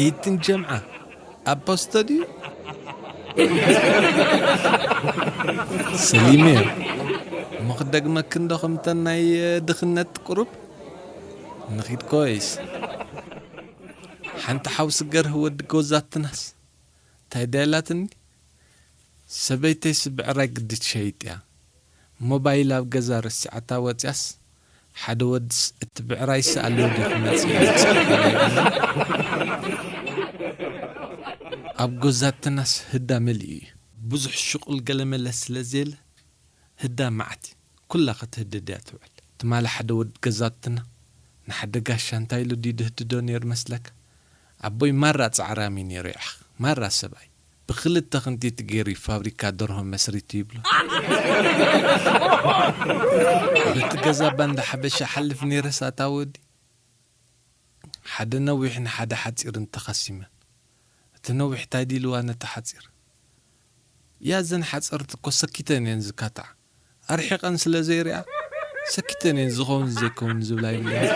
ኢትን ጀምዓ ኣብ ፖስቶ ድዩ? ሰሊመዮ፣ እሞ ክደግመኪ እንዶ ከምተን ናይ ድኽነት ቁሩብ ንኺድ ኮይስ። ሓንቲ ሓውሲ ገርህ ወዲ ጎዛትናስ እንታይ ደላትኒ? ሰበይተይስ ብዕራይ ግዲ ትሸይጥ እያ። ሞባይል ኣብ ገዛ ረሲዓታ ወፂኣስ፣ ሓደ ወድስ እቲ ብዕራይስ ኣሎ ድዩ ክመፅእ እዩ ዝፅሕፈለይ? ኣብ ጎዛትናስ ህዳ መሊኡ እዩ። ብዙሕ ሽቁል ገለመለ ስለ ዘየለ ህዳ መዓት እዩ። ኩላ ክትህድድ እያ ትውዕል። ትማሊ ሓደ ወዲ ገዛትና ንሓደ ጋሻ እንታይ ኢሉ ድዩ ድህድዶ ነይሩ መስለካ? ኣቦይ ማራ ጻዕራም እዩ ነይሩ፣ ያኽ ማራ ሰብኣይ። ብኽልተ ክንቲት ገይሩ እዩ ፋብሪካ ደርሆ መስሪቱ ይብሎ። በቲ ገዛ ባንዳ ሓበሻ ሓልፍ ነይረስ ኣታ ወዲ፣ ሓደ ነዊሕን ሓደ ሓጺርን ተኸሲመን። እቲ ነዊሕ ታይ ዲልዋ ነቲ ሓጺር? ያዘን ሓጸርቲ እኮ ሰኪተን እየን ዝካትዓ። ኣርሒቐን ስለ ዘይሪኣ ሰኪተን እየን ዝኸውን ዘይከውን ዝብላ ይብለኒ።